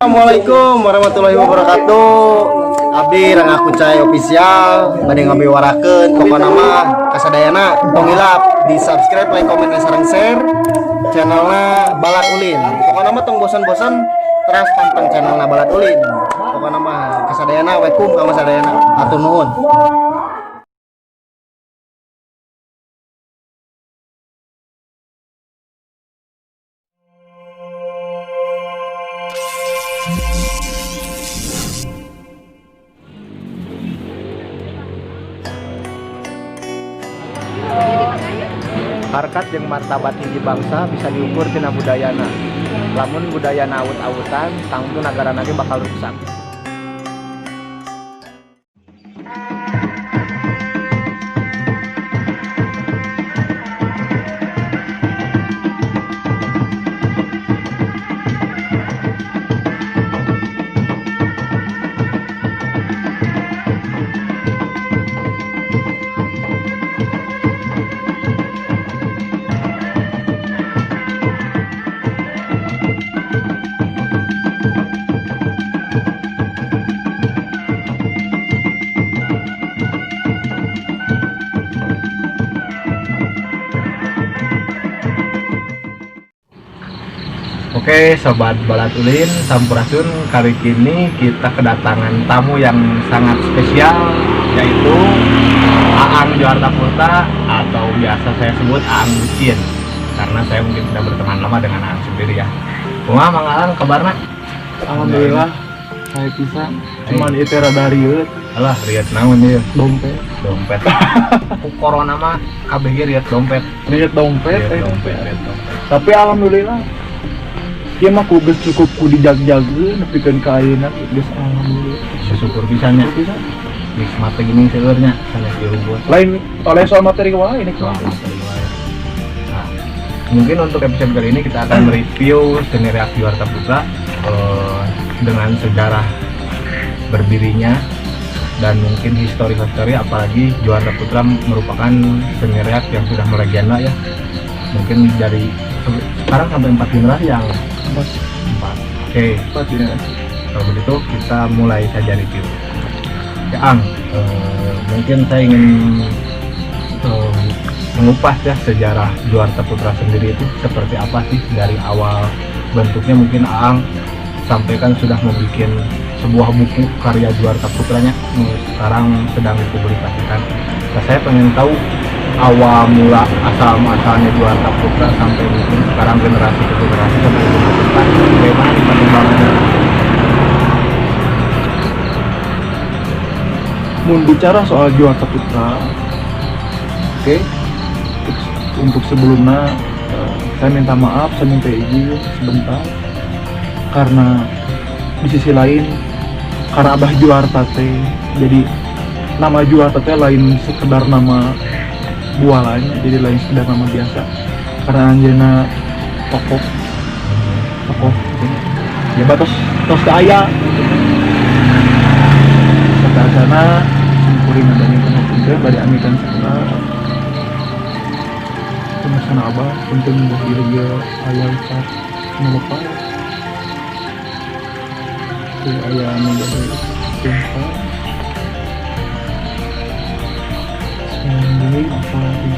Assalamualaikum warahmatullahi wabarakatuh. Abdi Rangga Kucai Official bade ngabiwarakeun, pokona mah kasadayana tong hilap di subscribe, like, komen, dan sareng share channelna Balad Ulin. Pokona mah tong bosan-bosan terus panteng channelna Balad Ulin. Pokona mah kasadayana welcome ka sadayana. Hatur nuhun. Harkat jeung martabat hiji bangsa bisa diukur tina budayana. Lamun budayana awut-awutan, tangtu nagarana ge bakal ruksak. Oke, Sobat Balad Ulin, Sampurasun. Kali ini kita kedatangan tamu yang sangat spesial, yaitu Aang Juarta Putra atau biasa saya sebut Aang Bucin, karena saya mungkin sudah berteman lama dengan Aang sendiri ya. Kumaha, Mang Aang, kabarna? Alhamdulillah saya bisa, cuman itu rada rieut. Alah, rieut naon ieu? Dompet. Dompet. Ku corona mah KBG rieut dompet. Rieut dompet. Rieut Eh. dompet, rieut dompet. Tapi alhamdulillah ieu mah ku geus cukup ku dijag-jagkeun nepikeun ka ayeuna geus alhamdulillah. Syukur pisan nya. Syukur pisan. Nikmat gini seueurnya sanes dirugut. Lain oleh soal materi wae ini. Soal materi wae. Nah, mungkin untuk episode kali ini kita akan mereview seni reak Juarta Putra dengan sejarah berdirinya dan mungkin histori-histori, apalagi Juarta Putra merupakan seni reak yang sudah melegenda ya. Mungkin dari sekarang sampai empat generasi yang Empat. Empat. Oke, Empat generasi. Kalau begitu kita mulai saja review. Ya Ang, mungkin saya ingin mengupas ya sejarah Juarta Putra sendiri itu seperti apa sih dari awal bentuknya. Mungkin Aang sampaikan sudah membuat sebuah buku karya Juarta Putranya sekarang sedang dipublikasikan. Nah, saya pengen tahu awal mula asal muasalnya Juarta Putra sampai mungkin sekarang generasi ke generasi sampai ke depan, bagaimana nih perkembangannya? Mun bicara soal Juarta Putra, oke, untuk sebelumnya saya minta maaf, saya minta izin sebentar karena di sisi lain karena Abah Juarta teh, jadi nama Juarta teh lain sekedar nama bualannya, jadi lain sekedar nama biasa karena anjeunna tokoh tokoh gitu. Ya batos tos teu aya gitu. Sateuacanna simkuring ngadangukeun punten bade amitan sakedap. Pemesan Abah, punten bah ieu ieu aya ucap nu lepat. Teu aya anu bade tumpah. Deui apa lagi?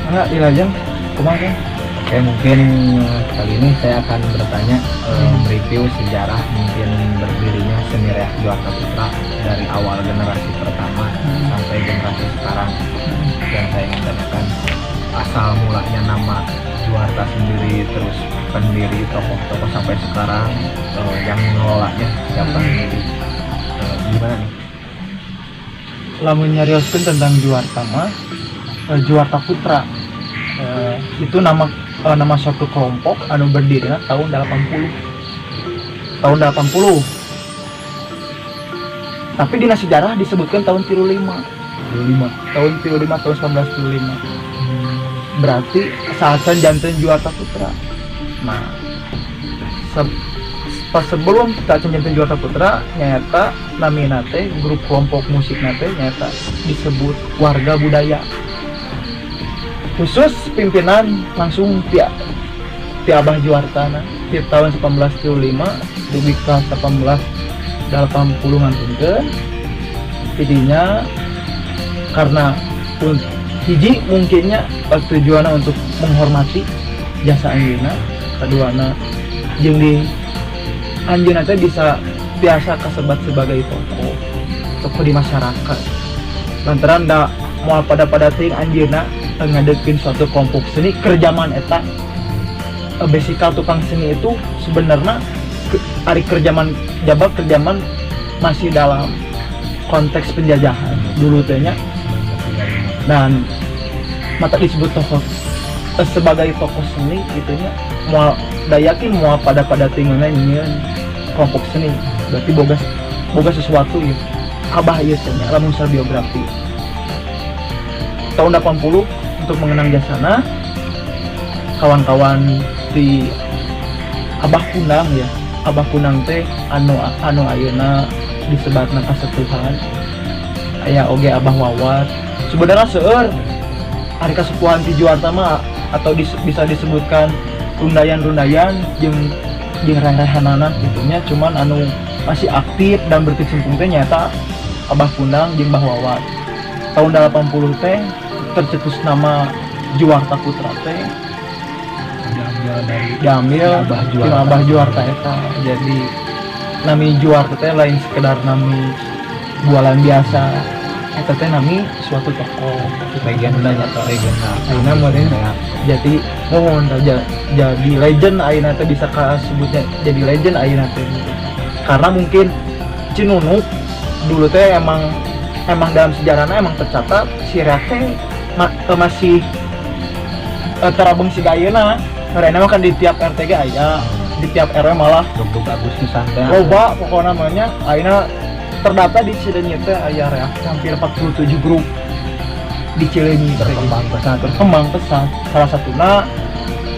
Enggak, dilajeng kumaha kan? Oke, mungkin kali ini saya akan bertanya, mereview sejarah mungkin berdirinya seni reak Juarta Putra dari awal generasi pertama sampai generasi sekarang. Yang saya ingin tanyakan asal mulanya nama Juarta sendiri, terus pendiri, tokoh-tokoh sampai sekarang, yang mengelolanya siapa sendiri. Gimana nih? Lamun nyarioskeun tentang Juarta mah, Juarta Putra itu nama nama suatu kelompok anu berdiri tahun 80, tahun 80, tapi dina sejarah disebutkan tahun 35. 25. Tahun 35, tahun 1925, berarti saat janten Juarta Putra. Nah, pas sebelum kita janten Juarta Putra nyaeta namina teh grup kelompok musik teh nyaeta disebut Warga Budaya. Khusus pimpinan langsung ti ti Abah Juartana di tahun 1975 dugi ka 1880 ngantunkeun. Jadinya karena hiji mungkinnya tujuannya untuk menghormati jasa anjeunna, keduana jeung di anjeunna teh bisa biasa kasebat sebagai tokoh tokoh di masyarakat, lantaran da moal pada pada ting anjeunna ngadekeun suatu kelompok seni keur jaman eta. Basikal tukang seni itu sebenarnya ari keur jaman jabal keur jaman masih dalam konteks penjajahan dulu teh nya, dan mata disebut tokoh sebagai tokoh seni gitu nya. Moal da yakin moal pada pada tinggalnya nyieun kelompok seni berarti boga boga sesuatu ya. Abah ieu teh nya, lamun secara biografi tahun 80 untuk mengenang jasana kawan-kawan di Abah Kunang ya. Abah Kunang teh anu anu ayeuna disebatna kasepuhan, aya oge Abah Wawat. Sebenarnya seueur ari kasepuhan ti Juarta mah atau bisa disebutkan rundayan-rundayan jeung jeung reh-rehanana gitu nya. Cuman anu masih aktif dan berkecimpung teh nyata Abah Kunang jeung Bah Wawat. Tahun 80 teh tercetus nama Juarta Putra teh. Diambil dari Diambil Abah ti Juarta. Abah Juarta eta. Jadi nami Juarta teh lain sekedar nami bualan biasa, eta teh nami suatu tokoh. Legenda nyata, legenda. Ayeuna meureun Reak. Jadi mohon jadi legend ayeuna teh, bisa kasebutnya jadi legend ayeuna teh karena mungkin Cinunuk dulu teh emang emang dalam sejarahnya emang tercatat si reak teh masih terabeng siga ayeuna. Ayeuna mah kan di tiap RT ge aya, di tiap RW malah. Dugdug Agustusan teh. Loba pokoknya namanya. Ayeuna terdata di Cileunyi teh aya reak hampir 47 grup di Cileunyi teh. Berkembang pesat. Berkembang pesat, salah satunya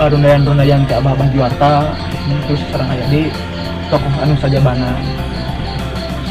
rundayan-rundayan ke Abah-Abah Juarta, terus sekarang aya di tokoh anu sajabana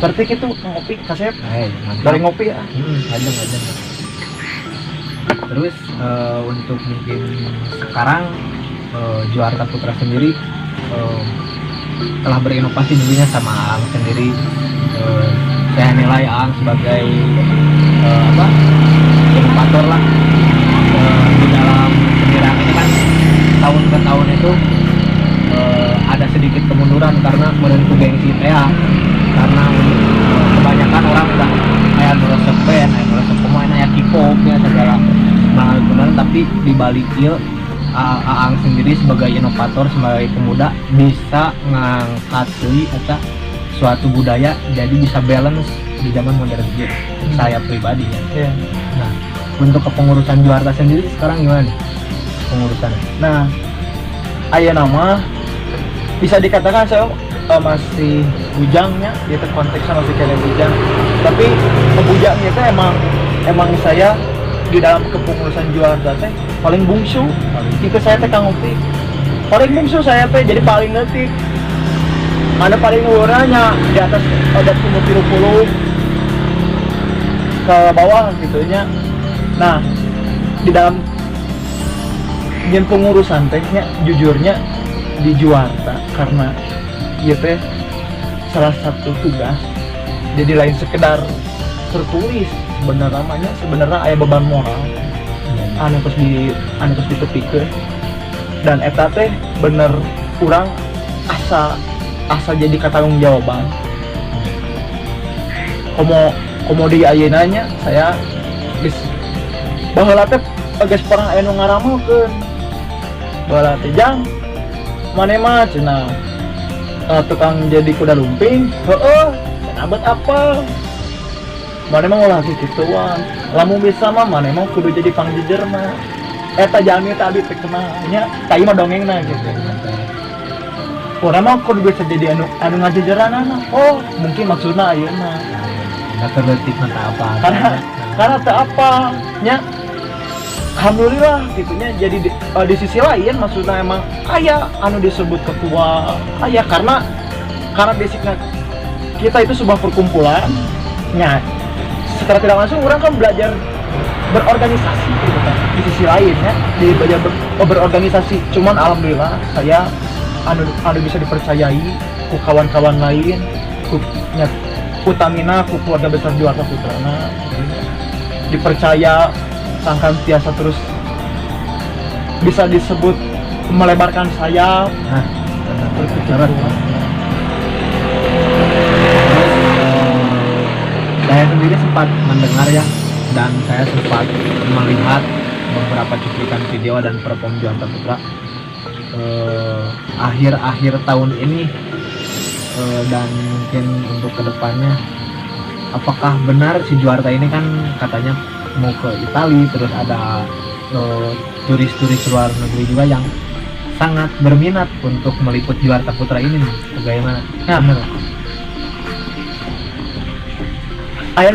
seperti itu. Ngopi kasep. Hey, mantap. Dari ngopi ya. Adem, adem. Terus untuk mungkin sekarang Juarta Putra sendiri telah berinovasi tentunya sama Aang sendiri. Saya nilai Aang sebagai apa, inovator lah di dalam seni reak ini. Kan tahun ke tahun itu ada sedikit kemunduran karena menentu gengsi teh, karena kebanyakan orang udah kayak nu resep band, aya nu resep pemain, aya K-pop ya segala melalui. Tapi di balik ieu Aang sendiri sebagai inovator, sebagai pemuda bisa ngangkat deui eta suatu budaya, jadi bisa balance di zaman modern ieu. Saya pribadi ya. Nah, untuk kepengurusan Juarta sendiri sekarang gimana nih pengurusannya? Nah, ayeuna mah bisa dikatakan saya masih bujangnya gitu, konteksnya masih kayak bujang, tapi bujangnya itu emang emang saya di dalam kepengurusan Juarta teh paling bungsu itu. Saya teh Kang Upi paling bungsu saya teh, jadi paling leutik, mana paling uranya di atas ada umur 30 ke bawah gitu nya. Nah, di dalam yang pengurusan tehnya jujurnya di Juarta karena ieu teh salah satu tugas, jadi lain sekedar tertulis sebenarnya namanya, sebenarnya aya beban moral anu terus ditepikeun dan eta teh bener kurang asa asa jadi katanggung jawaban. Komo komo di ayeuna nya, saya geus baheula teh geus pernah aya nu ngaramelkeun baheula teh, "Jang, maneh mah," cenah, "tukang jadi kuda lumping, heeh cenah, bet apa maneh mah ulah kikituan, lamun bisa mah maneh mah kudu jadi pangjejer mah." Eta jalmi teh abdi teh kenal nya, tai mah dongengna gitu. Urang mah kudu bisa jadi anu anu ngajejeranana. Oh, mungkin maksudna ayeuna. Nggak terdetik mata apa. Karena teu apa nya, alhamdulillah gitu nya. Jadi di sisi lain maksudnya emang aya anu disebut ketua aya, karena basicnya kita itu sebuah perkumpulan nya. Secara tidak langsung orang kan belajar. Berorganisasi gitu kan. Di sisi lain ya, di bagian berorganisasi, cuman alhamdulillah saya anu anu bisa dipercayai ku kawan-kawan lain, ku nya, utamina ku keluarga besar Juarta Putrana gitu ya. Dipercaya sangkan tiasa terus bisa disebut melebarkan sayap. Nah, benar. Seperti Terus, itu. Terus, saya sendiri sempat mendengar ya, dan saya sempat melihat beberapa cuplikan video dan perform Juarta Putra akhir-akhir tahun ini dan mungkin untuk kedepannya, apakah benar si Juarta ini kan katanya mau ke Itali, terus ada turis-turis luar negeri juga yang sangat berminat untuk meliput Juarta Putra ini nih, bagaimana? Nah. Benar? Aya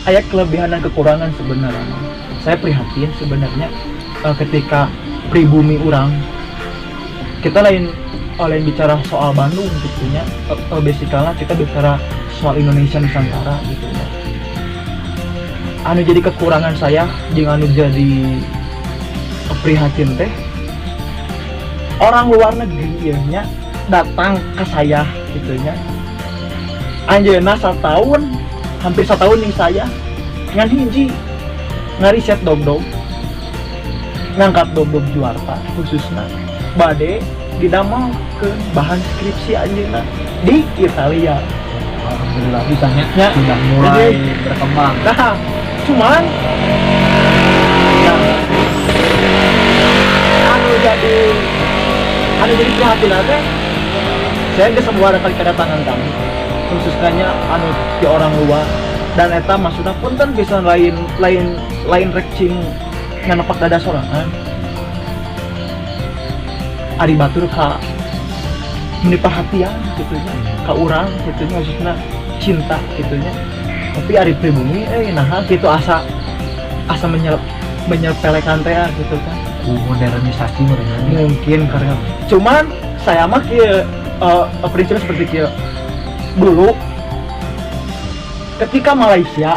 aya kelebihan dan kekurangan sebenarnya. Saya prihatin sebenarnya ketika pribumi urang kita lain, lain bicara soal Bandung gitu nya, basically kita bicara soal Indonesia, Nusantara gitu ya. Anu jadi kekurangan saya jeung anu jadi prihatin teh, orang luar negeri ya nya datang ke saya gitu nya, anjeunna setahun, hampir setahun nih saya ngan hiji, ngariset dogdog, ngangkat dogdog Juarta khususnya, bade didamel ke bahan skripsi anjeunna di Italia. Alhamdulillah bisanya Ya. sudah mulai berkembang. Nah, cuman nah, anu jadi prihatin teh, saya geus sababaraha kali kedatangan tamu, khususnya anu di orang luar, dan eta maksudnya punten bisa lain lain lain rek cing nganepak dada sorangan, ari batur ka meni perhatian gitu nya ka urang gitu nya, khususnya cinta gitu nya. Tapi ari pribumi nah gitu, asa asa menyepelekan teh gitu kan. Ku modernisasi mereka. Mungkin karena cuman saya mah kieu, prinsipnya seperti kieu. Dulu ketika Malaysia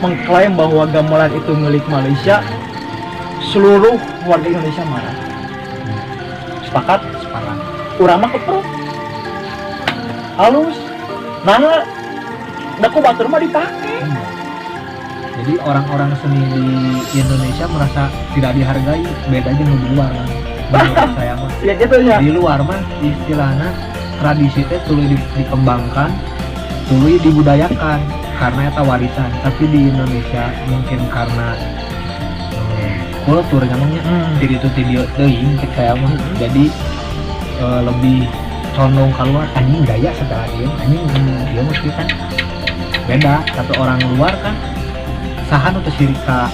mengklaim bahwa gamelan itu milik Malaysia, seluruh warga Indonesia marah. Sepakat? Sepakat. Urang mah keprok halus, nah da ku batur mah dipake. Jadi orang-orang seni di Indonesia merasa tidak dihargai, beda aja di luar kan. Menurut saya mah. Ya gitu ya. Di luar mah istilahnya tradisi teh tuluy dikembangkan, tuluy dibudayakan karena eta warisan. Tapi di Indonesia mungkin karena kulturnya mah nya tidak itu tidak teuing cek saya mah. Jadi lebih condong keluar, anjing gaya setelah ieu, anjing dia mesti kan beda. Tapi orang luar kan saha nu teu sirik ka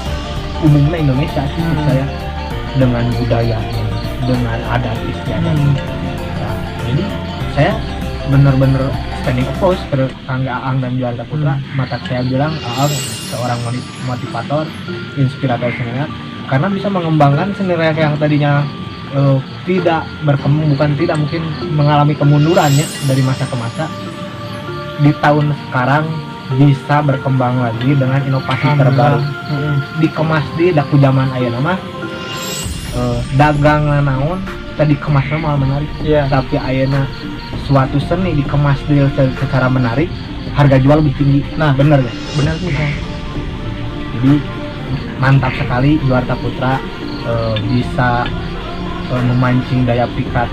umumnya Indonesia sih saya, dengan budayanya, dengan adat istiadat. Nah, jadi saya bener-bener standing applause ke Kang Aang dan Juarta Putra. Mata saya bilang Aang seorang motivator, inspirator seni reak, karena bisa mengembangkan seni reak yang tadinya tidak berkembang, bukan tidak mungkin mengalami kemundurannya dari masa ke masa, di tahun sekarang bisa berkembang lagi dengan inovasi terbaru, dikemas di da ku zaman ayeuna mah dagang naon tadi kemasnya malah menarik. Tapi ayeuna suatu seni dikemas di secara menarik, harga jual lebih tinggi. Nah. Bener gak? Benar sih. Jadi mantap sekali Juarta Putra bisa memancing daya pikat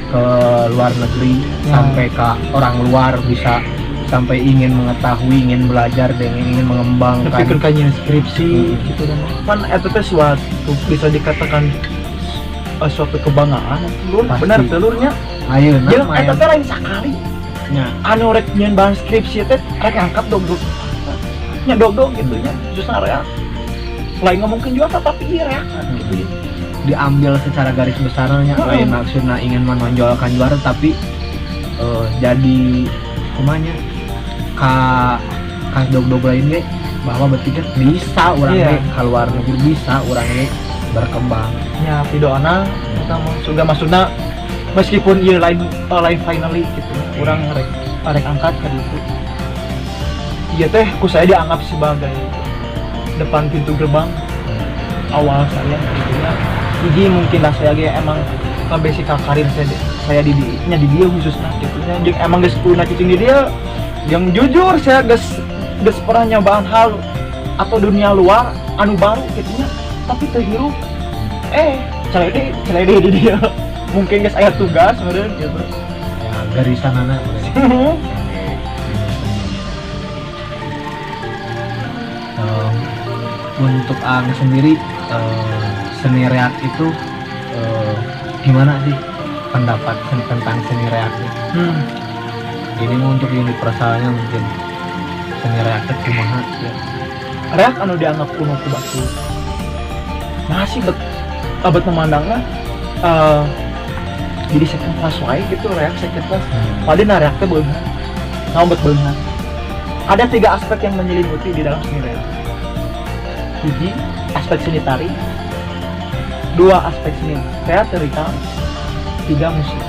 ke luar negeri, sampai ke orang luar bisa sampai ingin mengetahui, ingin belajar, dan ingin mengembangkan. Tapi kan kayaknya skripsi gitu kan pan eta teh suatu bisa dikatakan suatu kebanggaan lur. Pasti. Benar telurnya. Ayo, nah, jeung eta teh lain sakali nya. Anu rek nyieun bahan skripsi teh rek ngangkat dogdog nya, dogdog gitu nya, justru area lain ngomongkeun juga, tapi iya reak gitu ya. Diambil secara garis besarnya, lain maksudnya ingin menonjolkan juara, tapi jadi kumanya ka ka dog-dog lain ge bahwa berpikir bisa urang ge ke luar negeri, bisa urang ge berkembang. Ya pidoana utama sudah, maksudnya meskipun iya lain lain finally gitu ya, urang rek rek angkat ke itu iya teh ku saya dianggap sebagai Depan pintu gerbang awal saya gitu ya. Hiji mungkin lah saya ge emang ka basic karir saya di nya di dia khususnya gitu nya. Jeung emang geus kuduna cicing di dia. Yang jujur saya geus geus pernah nyobaan hal atau dunia luar anu baru gitu nya, tapi teu hirup, celede celede di dia mungkin geus aya tugas meureun gitu. Ya, garisan anak meureun. Untuk Ang sendiri, seni reak itu, gimana sih pendapat tentang seni reak ini? Ini mau untuk universalnya, mungkin seni reak itu kumaha ya? Reak anu dianggap kuno ku batur masih bet abad memandangnya, jadi second class wae gitu, reak second class. Padahal nah, reak teh beunghar. Naon bet beunghar? Ada tiga aspek yang menyelimuti di dalam seni reak. Hiji, aspek seni tari. Dua, aspek seni teaterikal. Tiga, musik.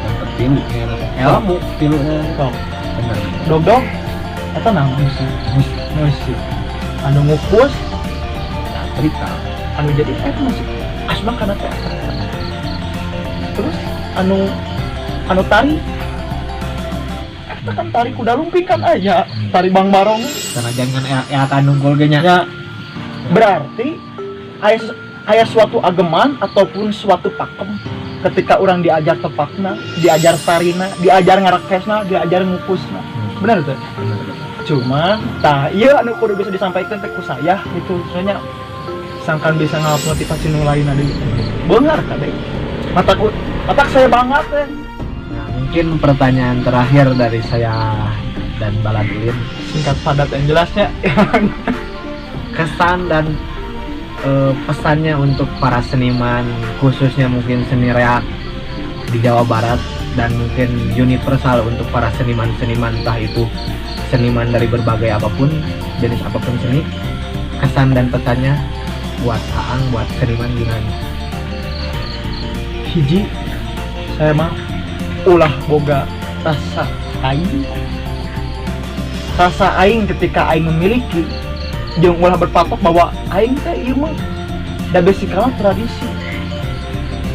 Yang tilu ya, ilmu tilu ya. Sok. Bener. Dog-dog eta naon? Musik. Musik. Musik. Anu ngukus teatrikal. Anu jadi eta musik. Asma kana teater. Terus anu anu tari eta kan tari kuda lumping kan aya, tari Bang Barong. Karena jangan ya ya akan nungkul ge nya. Ya, berarti aya suatu ageman ataupun suatu pakem ketika orang diajar tepakna, diajar tarina, diajar ngarakesna, diajar ngukusna. Benar tuh? Bener, bener. Cuman, tah iya anu kudu bisa disampaikan teh ku saya gitu. Soalnya sangkan bisa motivasi nu lain ada gitu. Beunghar kade. Matak saya banget teh. Nah, mungkin pertanyaan terakhir dari saya dan Baladulin. Singkat, padat, dan jelasnya. Kesan dan pesannya untuk para seniman, khususnya mungkin seni reak di Jawa Barat dan mungkin universal untuk para seniman-seniman, entah itu seniman dari berbagai apapun jenis apapun seni, kesan dan pesannya buat Aang, buat seniman gimana? Hiji, saya mah ulah boga rasa aing, rasa aing ketika aing memiliki, jeung ulah berpatok bahwa aing teh ieu mah da basically tradisi,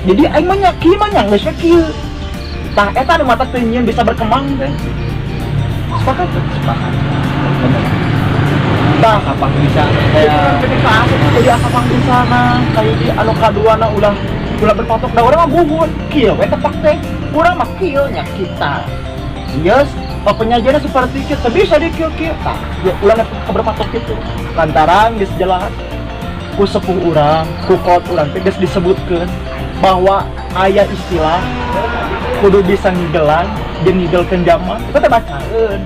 jadi aing mah nya kieu mah nya geus we kieu. Tah eta anu matak teu nyieun bisa berkembang teh. Sepakat teh? Sepakat, bener. Tah apa bisa jadi kayak ketika asup jadi asa di sana kayak di anu kaduana, ulah ulah berpatok da urang mah gugun kieu we tepak teh, urang mah kieu nya kita yes, oh, penyajiannya seperti kita bisa di kieu kieu. Tah ya, ulah nepi ka berpatok gitu lantaran geus jelas ku sepuh urang, ku kolot urang teh geus disebutkeun bahwa aya istilah kudu bisa ngigelan jeung ngigelkeun zaman. Kita teh bacaeun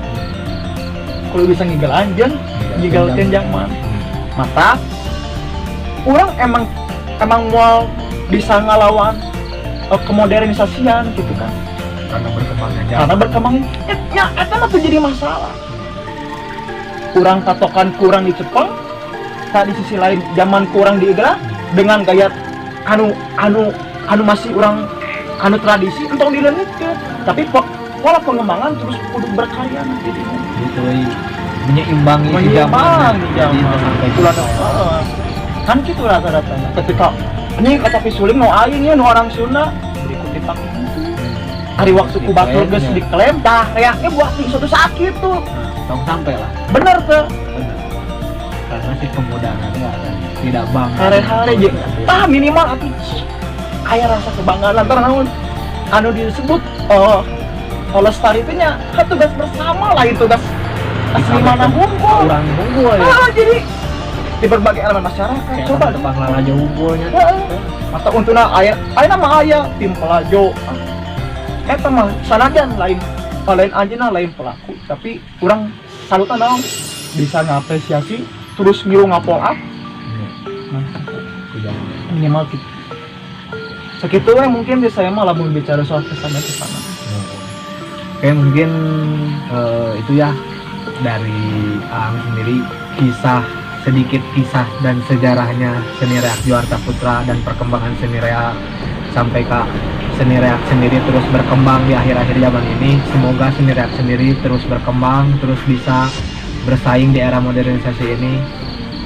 kudu bisa ngigelan jeung ngigelkeun zaman. Mata orang emang emang mau bisa ngalawan kemodernisasian gitu kan. Karena berkembangnya zaman. Karena berkembang ya, eta mah tuh jadi masalah. Kurang patokan, kurang di Jepang tadi, sisi lain zaman kurang di Igla dengan gaya anu anu anu masih orang anu tradisi entong dileungitkeun, tapi pola pengembangan terus kudu berkarya nanti. Gitu euy. Menyeimbangi si zaman. Menyeimbang di Jadi zaman itu sampai ulah heeh. Kan gitu rata-rata ketika ini kata suling nu aing ya nu orang Sunda berikut dipakai. Hari waktu ku batur geus diklaim, tah reaknya buat di suatu saat gitu. Nah, tong sampai lah. Bener tuh. Bener, karena si pemuda nanti akan tidak bangga. Hare-hare jeung tah minimal atuh aya rasa kebanggaan lantaran naon anu disebut, oh, lestari itu nya kan tugas bersama lah, itu tugas seniman hungkul. Urang hungkul ya. Ah, jadi di berbagai elemen masyarakat. Kayak coba tebang lalajo hungkulnya. Heeh. Mata untuna aya aya nama aya tim pelajo eta mah sanajan lain lain anjeunna, lain pelaku, tapi kurang salutan naon bisa ngapresiasi terus ngilu ngapol up. Nah, tidak minimal gitu segitu we mungkin di saya mah lamun bicara soal kesan kesana. Oke, mungkin itu ya dari Aang sendiri, kisah sedikit kisah dan sejarahnya seni reak Juarta Putra dan perkembangan seni reak sampai ke seni reak sendiri terus berkembang di akhir-akhir zaman ini. Semoga seni reak sendiri terus berkembang, terus bisa bersaing di era modernisasi ini.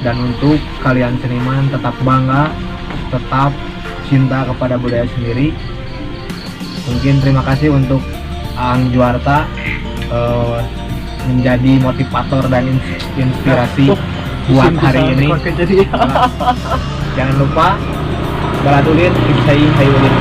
Dan untuk kalian seniman, tetap bangga, tetap cinta kepada budaya sendiri. Mungkin terima kasih untuk Aang Juarta menjadi motivator dan inspirasi buat hari ini. Jadi Jangan lupa, Baladulin, Ibsai, Hayulin.